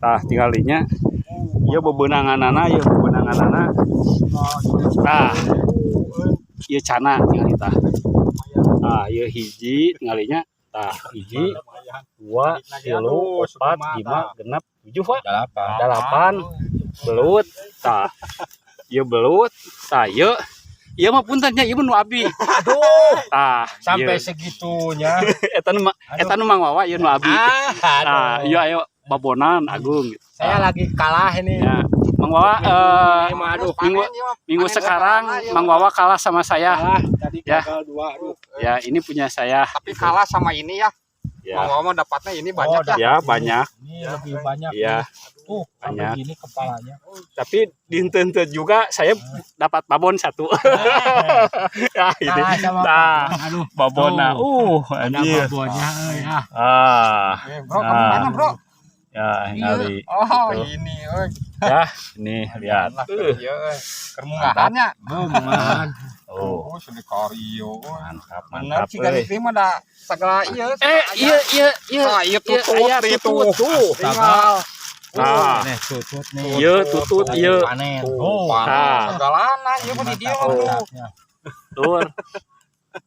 Tah, tinggalinya. Ieu bebenanganana, ieu bebenanganana. Tah, ieu cana tingali tah. Tah, ieu hiji tinggalinya. Tah, hiji, dua, tilu, opat, lima, genep, tujuh, Pak. Delapan. Delapan belut. Tah, ieu belut. Tah, ieu ieu mah punten nya, ieu mah nu abi. Aduh, Tah, sampai ieu. Segitunya. Eta nu eta nu Mang Wawa, ieu nu abi. Ah, Tah, aduh. ieu ayo babonan agung. Saya lagi kalah ini. Ya, Mang Wawa, Ini mah, aduh. Minggu minggu sekarang Mang Wawa kalah sama saya. Kalah tadi, Ya. gagal dua. Aduh. Ya, ini punya saya. Tapi kalah sama ini ya. Ya. Mang Wawa mah dapatnya ini banyak Oh, ya. Ya, banyak. Ini lebih banyak. Ya. Tuh, sampai Banyak. Gini kepalanya. Tapi di henteu juga saya dapat babon satu. Ya, ini. Kalah sama Tah, babon. Aduh. babonna. Tuh. Ada Anjir. Babonnya euy, ah. Ah, Eh, bro, kamu Nah. mana, bro? Ya, ngali. Oh, Gitu. ini euy. Ya, ini lihat. Lah, iya euy. Keur munggahannya. Oh, munggahan. Oh, Oh, sudah kario euy. Mantap, Bener mantap sih kan euy. itu mah da segala ieu. Eh, iya iya iya. Ah, iya Iya, tutut aya itu. tutut tuh. Tinggal. Nah. Nih, tutut nih. Iya, tutut iya. Panen. Tuh, Oh, panen Ah. segalana ieu mah di dieu mah, bro. Mantapnya. Tur.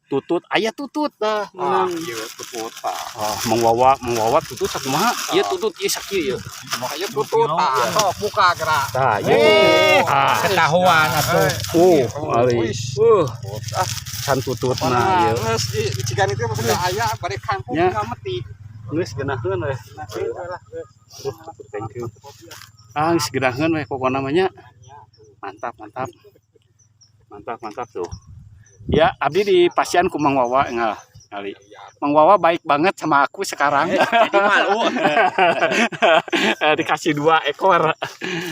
Tutut, aya tutut dah Ah, menang. ieu tutut tah. Ah, Mang Wawa, Mang Wawa tutut sakumaha? Ieu tutut ieu sakieu ieu. Ieu tutut tah, sok buka gerak. Tah, ieu. Eh, Ah. ketahuan atuh. Ali. Wis. Ah, Can tututna ieu. geus di cigan itu mah sudah aya bari kangkung Ya. tinggal meti. Geus geunaheun we. Nah, kieu lah. Thank you. Ah, geus geunaheun we pokona mah nya. Mantap, mantap. Mantap, mantap tuh. Ya, abdi di pasian ku Mang Wawa engal. Kali. Mang Wawa baik banget sama aku sekarang. Jadi malu. Dikasih dua ekor.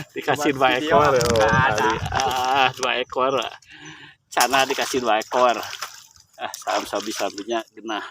Dikasih dua Video ekor. Oh, nggak ada. kali. Ah, dua ekor. Cana dikasih dua ekor. Ah, salam sabi-sabinya genah.